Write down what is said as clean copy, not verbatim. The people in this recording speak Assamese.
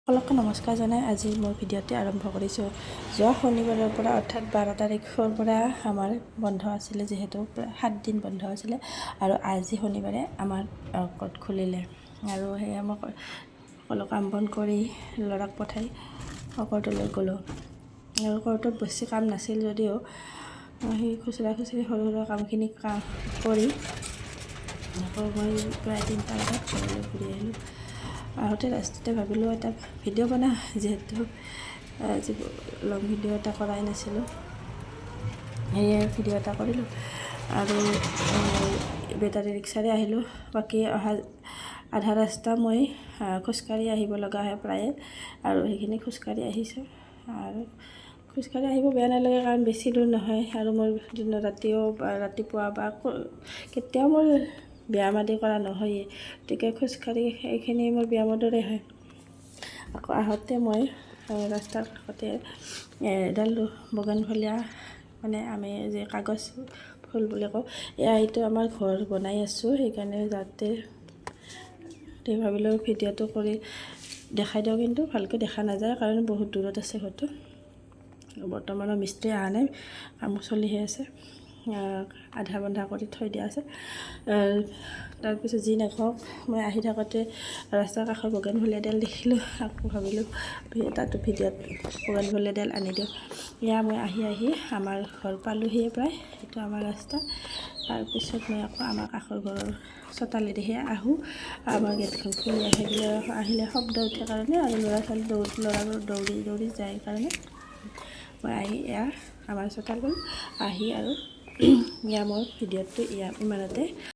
সকলোকে নমস্কাৰ জনাই আজি মোৰ ভিডিঅ'টি আৰম্ভ কৰিছোঁ। যোৱা শনিবাৰৰ পৰা, অৰ্থাৎ 12 তাৰিখৰ পৰা আমাৰ বন্ধ আছিলে, যিহেতু প্ৰায় 7 দিন বন্ধ আছিলে আৰু আজি শনিবাৰে আমাৰ কোৰ্ট খুলিলে। আৰু সেয়া মই সকলো কাম বন কৰি ল'ৰাক পঠাই কোৰ্টলৈ গ'লোঁ। আৰু কোৰ্টত বেছি কাম নাছিল যদিও সেই খুচুৰা খুচৰি সৰু সুৰা কামখিনি কাম কৰি আকৌ মই প্ৰায় 3টা বজাত ঘৰলৈ ঘূৰি আহিলোঁ। আহোঁতে ৰাস্তাতে ভাবিলোঁ এটা ভিডিঅ' বনাওঁ, যিহেতু আজি লং ভিডিঅ' এটা কৰাই নাছিলোঁ। সেয়ে ভিডিঅ' এটা কৰিলোঁ আৰু বেটাৰী ৰিক্সাৰে আহিলোঁ। বাকী অহা আধা ৰাস্তা মই খোজকাঢ়ি আহিব লগা হয় প্ৰায়ে আৰু সেইখিনি খোজকাঢ়ি আহিছোঁ। আৰু খোজকাঢ়ি আহিব বেয়া নালাগে, কাৰণ বেছি দূৰ নহয়। আৰু মোৰ দিনত ৰাতিও বা ৰাতিপুৱা বা কেতিয়াও মোৰ ব্যায়াম আদি কৰা নহয়েই, গতিকে খোজকাঢ়ি এইখিনি মোৰ ব্যায়ামৰ দৰে হয়। আকৌ আহোঁতে মই ৰাস্তাৰ কাষতে এডাল বগেনভেলিয়া, মানে আমি যে কাগজ ফুল বুলি কওঁ, এয়া এইটো আমাৰ ঘৰ বনাই আছোঁ, সেইকাৰণে যাতে ভাবিলোঁ ভিডিঅ'টো কৰি দেখাই দিওঁ। কিন্তু ভালকৈ দেখা নাযায়, কাৰণ বহুত দূৰত আছে ঘৰটো। বৰ্তমানৰ মিস্ত্ৰী অহা নাই, কাম চলিহে আছে, আধা বন্ধা কৰি থৈ দিয়া আছে। তাৰপিছত যি নহওক, মই আহি থাকোঁতে ৰাস্তাৰ কাষৰ বগেনভেলিয়াডাল দেখিলোঁ। আকৌ ভাবিলোঁ তাতো ভিডিঅ'ত বগেনভেলিয়াডাল আনি দিওঁ। এয়া মই আহি আহি আমাৰ ঘৰ পালোহিয়ে প্ৰায়। এইটো আমাৰ ৰাস্তা। তাৰপিছত মই আকৌ আমাৰ কাষৰ ঘৰৰ চোতালেদিহে আহোঁ। আমাৰ গেটখন খুলি আহিলে আহিলে শব্দ উঠে কাৰণে আৰু ল'ৰা ছোৱালী ল'ৰাবোৰ দৌৰি দৌৰি যায় কাৰণে মই আহি এয়া আমাৰ চোতাল গ'ল আহি। আৰু এয়া মোৰ ভিডিঅ'টো ইমানতে।